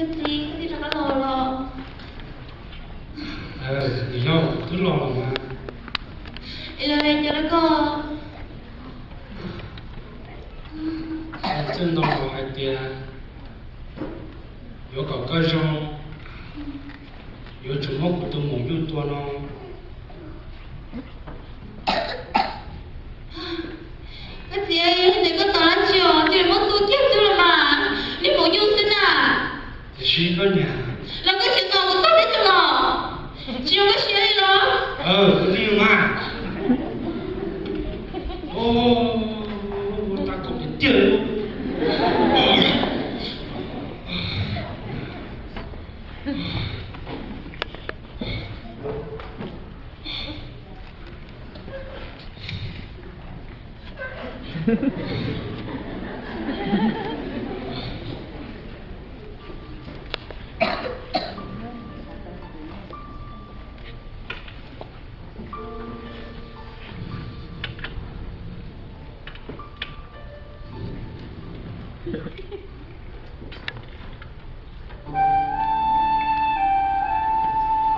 Txiv, koj twb rov qab los los? Niam yau, twb los lawm mas. Es los hais cas rau koj? Txawj ntau los hais tias yuav kom koj zoo, yuav tsum muab kuv tus maum nyuj tua no. Koj txiv, yog li ntawd koj tos dab tsi os, cia li muab tua kiag xwb los mas, niag maum nyuj xwb na. Tiam sis koj niam, los koj tsis tos kuv tag nrho los, tsis zoo koj siab li los? Li mas. Ua tau koj tiag tiag li.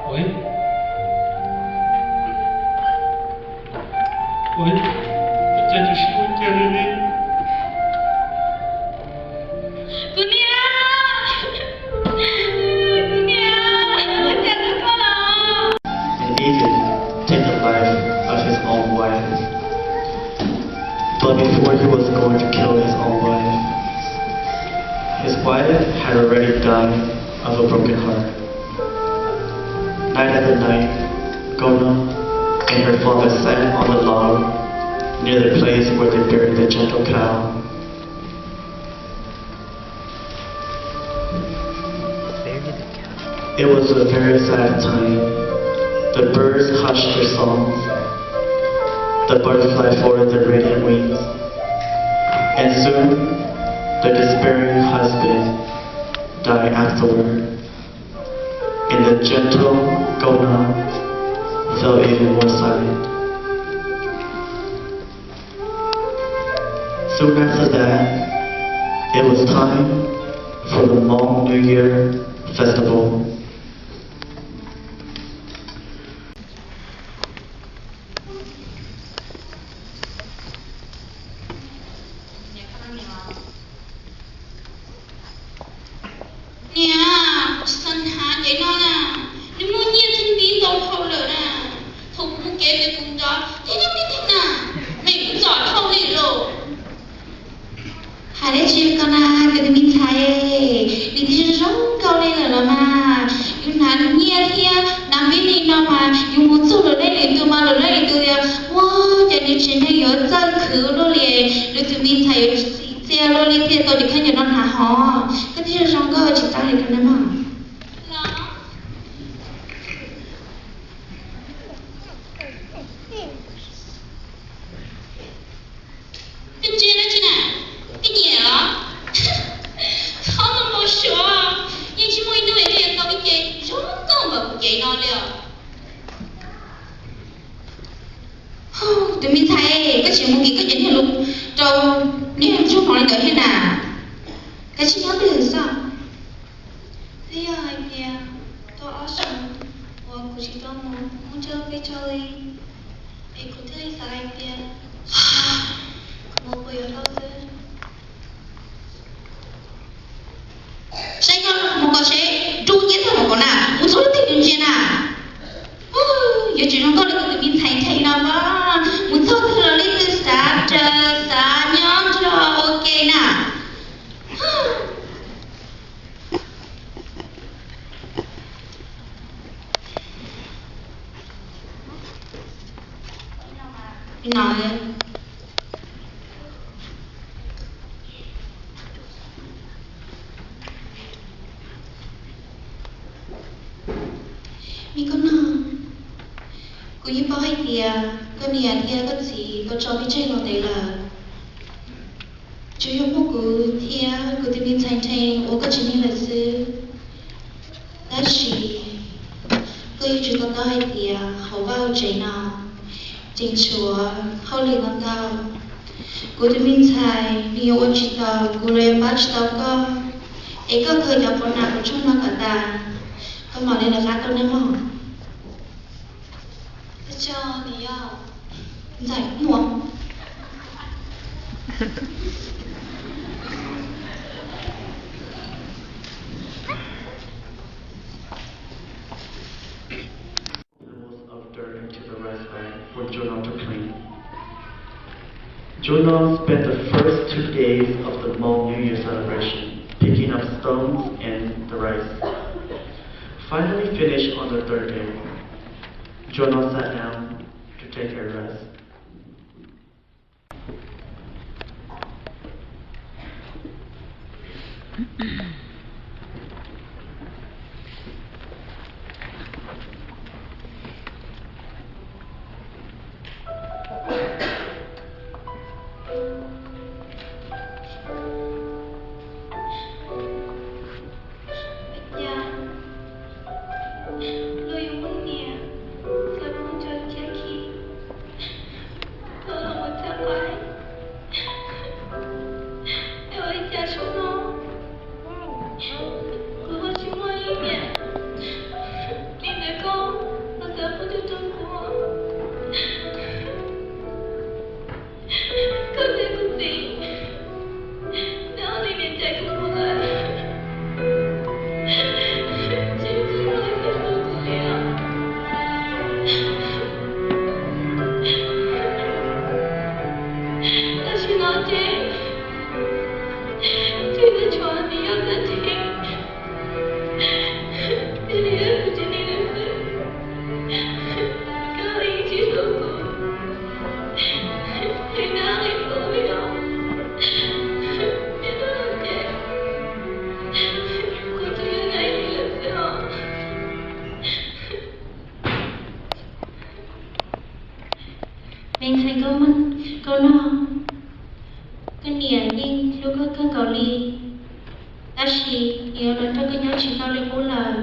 Ua, ua, cas tsis sib ua cas li ne? Kuv niam, kuv niam, ua cas rau koj los? An idiot take the life of his own wife. But before he was going to kill his own wife, his wife had already died of a broken heart. Night after night, Gona and her father sat on the log near the place where they buried the gentle cow. It was a very sad time. The birds hushed their songs. The butterflies folded their radiant wings. And soon, the despairing husband died afterward. And the gentle Gona fell even more silent. Soon after that, it was time for the Hmong New Year festival. Niam, tsis txhob hnav cov no na, nws muaj nyiaj thiab npib ntau dhau lawm na. Thaum kuv mus kev ntawd kuv nrov ces yeej me ntsis na, meem kuv txom dhau li lauj. Hais dab tsi koj na, kuv tus me ntxhais, nws twb zoo zoo nkauj li lawm los mas, yus hnav nyiaj thiab hnav npib li no mas yus mus txog lwm leej lwm tus mas lwm leej lwm tus tias, ua, cas nws tsev neeg yuav txawj khwv luaj li, nws tus me ntxhais yuav txim txiaj luaj li thiaj tau tus khaub ncaws no hnav hov. Koj twb zoo zoo nkauj tsis tau li rau nws mas. Koj ntsia dab tsi na? Koj nyiam los? Txhob mus mus suav, yeej tsis muaj ib hnub es koj yuav tau ib ce zoo nkauj npaum kuv cev no li os. Tus me ntxhais, koj tseem mus nkim koj cov niag lus rau niag ntsuag hmoov li ntawd thiab na. Koj tsis nyob twg xwb? Twb yog hais tias tau ob xyoos uas kuv tsis tau mus muab coj peb tso li, es kuv thiaj li xav hais tias kuv mus puas yuav tau xwb. Saib koj mus kom seb, rub ciaj tag mus kom na, mus txog lub twg tus ntsia na. Yuav tsis zoo nkauj li kuv tus me ntxhais nthe no pob, mus txog twg los leej twg xav raws xav nyob nrog ua ke na. Me koj no, kuv yeej paub hais tias koj niam thiab koj txiv tau tso peb tseg los ntev lawm. Tsuas yog muaj kuv thiab kuv tus me ntxhais nthe ua koj tsev neeg lawm xwb. Tab sis koj yuav tsum to taub hais tias hauv vaj hauv tsev no tseem tshuav hauj lwm ntau ntau. Kuv tus me ntxhais nws yuav ua tsis tau, kuv los yuav pab tsis tau koj. Es koj khaws cov quav nas kuv tshuaj no kom tas, koj mam li lawv qab tau nej mog. Ua tsaug niam yau. Ntxhais muam. Levels of dirt into the rice bag for Jonah to clean. Jonah spent the first two days of the Hmong New Year celebration picking up stones and the rice. Finally finished on the third day, Jonah sat down to take a rest. Luag yuav muab niam cov phooj ywg cab khi tau los mus txhawb qaib. Es ua li cas saum no kuv ho tsis muaj ib niam li ntawd, koj los txhawb phooj ywg rau kuv. Koj thiab kuv txiv, neb ob leeg niam cais kuv mus lawm, tsis muaj leej twg hlub kuv li os. Tam sim no ces tseem tshuav niam yau txawj thev, ces niam yau kuv tsev neeg lawm xwb. Koj yeej tsis hlub kuv, es neb ob leeg hlub li os. Neb hlub ces kuv tsuas yog neb ib leeg lawm xwb os. Me ntxhais Nkauj Nog, koj niam yeej hlub koj kawg nkaus li, tab sis nws yuav los nrog koj nyob tsis tau li qub lawm.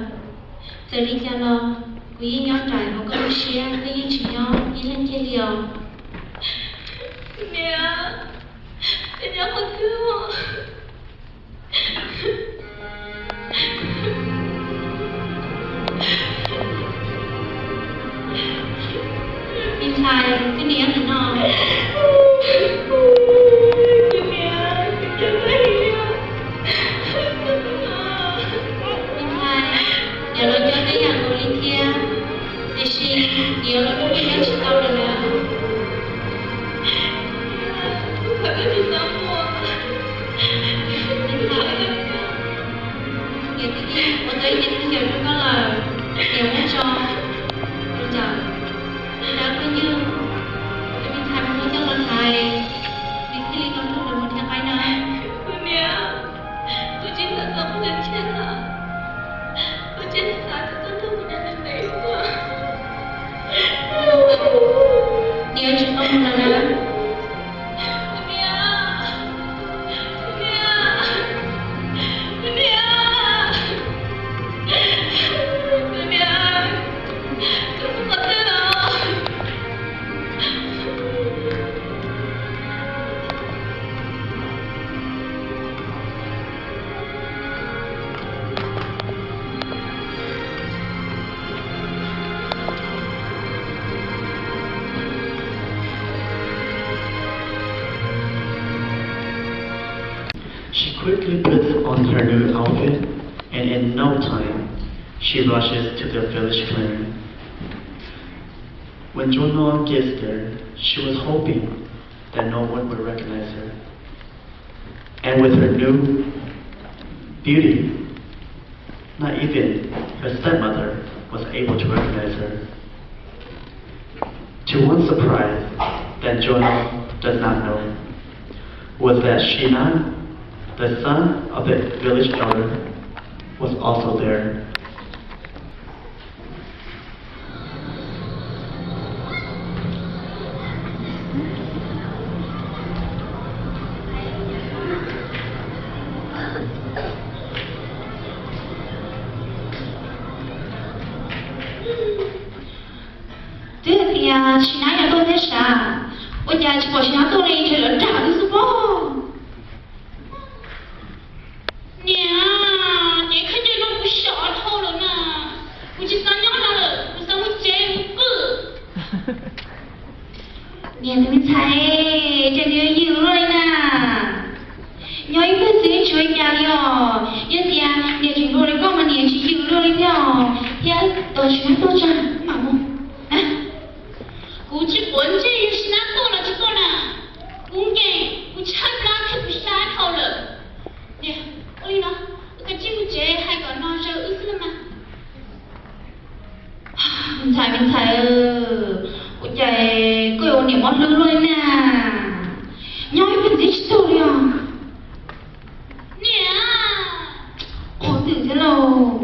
Txawm li cas los kuv yeej nyob nraim hauv koj lub siab, koj yeej tsis nyob ib leeg kiag li os. Niam, nyob qhov twg? Me ntxhais, koj niam nyob ntawm no. Me ntxhais, niam los nco tej yam nkaus li thiab, tiam sis niam los nrog koj nyob tsis tau lawm na. Me ntxhais, niam twb ua tau ib ce khaub ncaws rau koj lawm, niam muab tso rau ntawm dab phooj ywg, tus me ntxhais muab coj los hlais, nws thiaj li tau nrog lawv mus dhia qaib na. Kuv niam, kuv tsis xav tau kuv tus cheb lawm, kuv tsis xav tau kuv tus ntev xwb. Niam tsis tau mus lawm na. She quickly puts on her new outfit, and in no time, she rushes to the village clearing. When Jonah gets there, she was hoping that no one would recognize her. And with her new beauty, not even her stepmother was able to recognize her. To one surprise that Jonah does not know was that Shinan, the son of the village elder, was also there. Twb hais tias Shinan yog tuaj thiab sav, ua cas tsis pom Shinan tuaj li, ntshe lawv dag xwb pob. Niam, Sim Nab tuaj tso, wb mam mus na. Kuv tsis quav ntsej yog Sim Nab tuaj los tsis tuaj na. Kuv nkees, kuv tshaib plab thiab kuv sab dhau lawm. Niam, ua li no, wb kav tsij mus tsev hais kom no zaws wb xwb los mas. Me ntxhais, me ntxhais, ua cas koj yuav ua niam mob hlwb luaj li na? Nyob ib pliag ntxiv tsis tuaj li os. Niam, qhuav twm thiab lauj.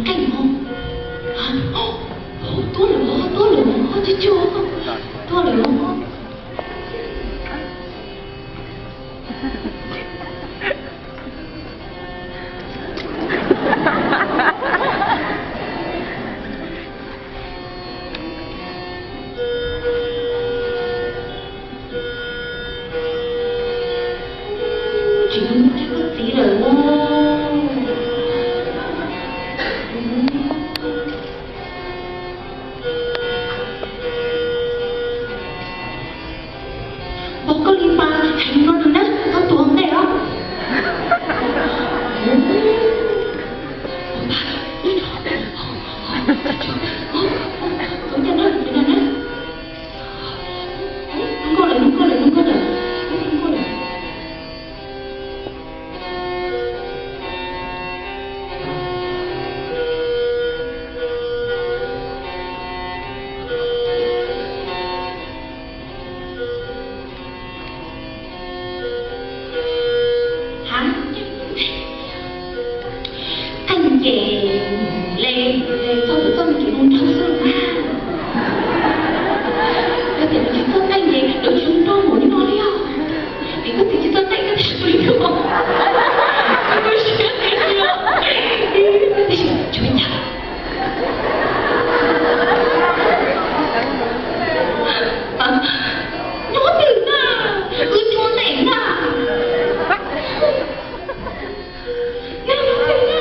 Qeej no, tuaj lawm, tuaj lawm, tuaj lawm, tuaj lawm. Tsis muaj koj txiv lawm. Pog koj li pas heev no nws nab koj tuag ntej os. Hnub nkauj lawm, hnub nkauj lawm, hnub nkauj lawm, hnub nkauj lawm. Hab, qeej ces le txog tus txoj me kev zoo nraug xwb mas. Yog tias lawv tsis txawj qeej ces lawv tsis zoo nraug npaum li no li os. Vim koj txiv tsis txawj qeej koj thiaj li zoo. Koj siab tiag tiag. Tab sis tsis ua cas. Nyob twg na, wb nyob ntawm na. Nyob twg na.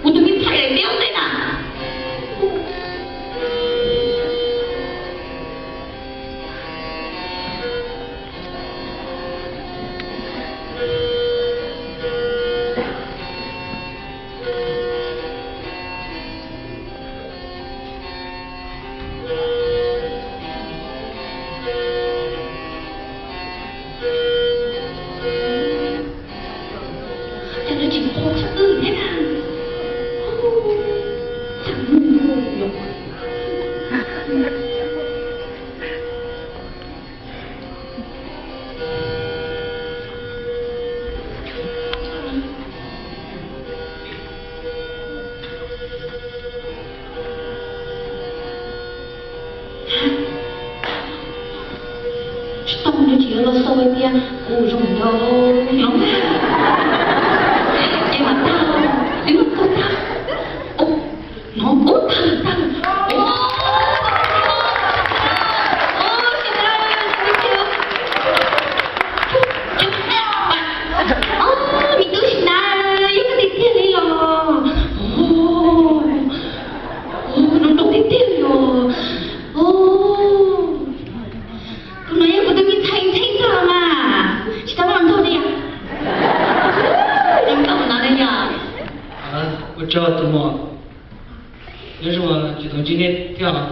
Kuv tus me ntxhais daim tiab ntawm na. Cas lawv tsis qhuas tshaj wb thiab na. Txaj muag yom. Tsis tau, nws tsis yuav los xaus tias kuv zoo ntau los. Es mas tag, twb los tau tag. Ub, no ub tag tag. Ub, me tub Sim Nab, yog koj tiag tiag li los? Ub, ub, zoo nraug tiag tiag li los? Ub, tus no yog kuv tus me ntxhais Ntxhee tag mas. Tsis tau los nrog li yom? Zoo nkauj no na yom? Ua tsaug tus muam. Nyob zoo, tsis tau ntsib nej thiab os.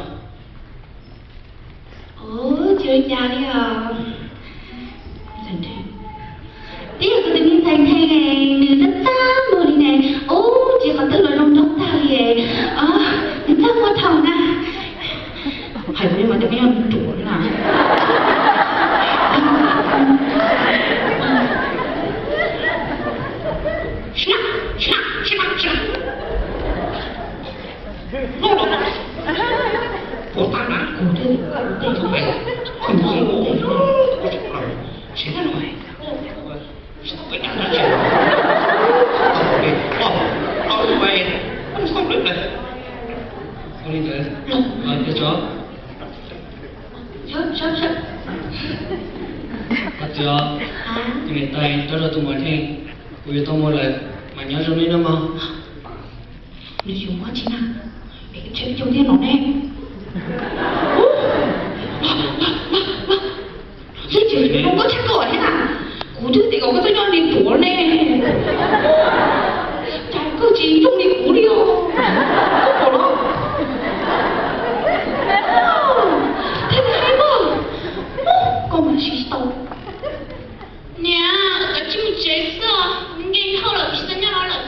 Ub, tsis ua cas li os. Twb yog kuv tus me ntxhais Ntxhee, nws txaj txaj muag li ne. Ub, tsis qhov twg los zoo nraug tag li. Nws txaj muag dhau na. Hais kuv li mas tej me nyuam nws ruam na. Tus niam tais nrog rau tus muam Ntxhee, kuv yuav tau mus lawm, mas nyob zoo nej nawb mog. Nws yuav muab tsis na, es tshem caug thiab no ne. Tsis zoo nkauj tshaj koj thiab na. Kuv twb tias kom koj txhob nyob li ruam. Cas koj tsis zoo li kuv li os? Koj pom los? Thiab thiab koj, koj mas siv tsis tau. Niam, koj tsis mus tsev xwb, nkees dhau lawm, tsis xav nyob no lawm.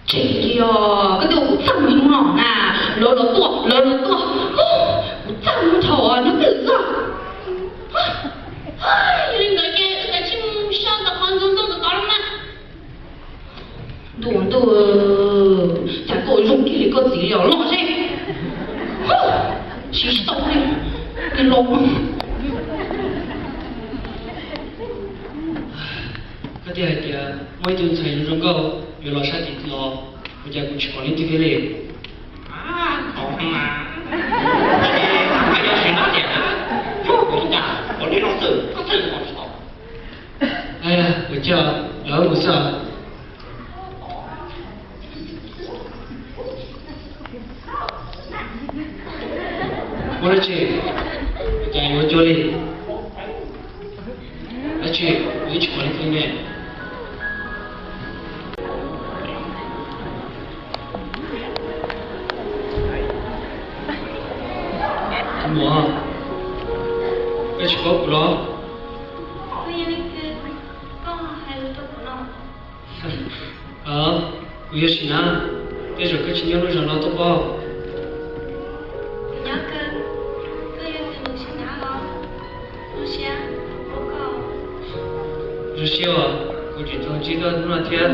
Tseem kiag, koj twb ua kuv txaj muag ib hnub no na, lawv los tuaj, lawv los tuaj, kuv txaj muag dhau nyob twj ywm xwb. Yog li ntawd ces wb kav tsij mus so tom qhov ntxoov ntxoo tom tod los mas. Ntuj ntuj, cas koj zoo kiag li koj txiv li os, los seb. Siv tsis tau li, los. Koj thiaj hais tias muaj ib tug ntxhais zoo zoo nkauj yuav los sab tid los, ua cas kuv tsis pom leej twg thiab li? Thaum mas, tsis tas yog sim no tias, yog kuv ib cas ua li no xwb, koj txawj ua tsis tau. Ua cas lawv mus xwb. Ua dab tsi? Cas yuav cuag li? Dab tsi? Kuv twb tsis pom leej twg ne. Muam, koj tsis paub kuv los? Kuv yog Sim Nav, tej zaum koj tsis nyob lub zos no tuaj paub. Zoo siab os, kuv tseem tau ntsib koj hnub no thiab.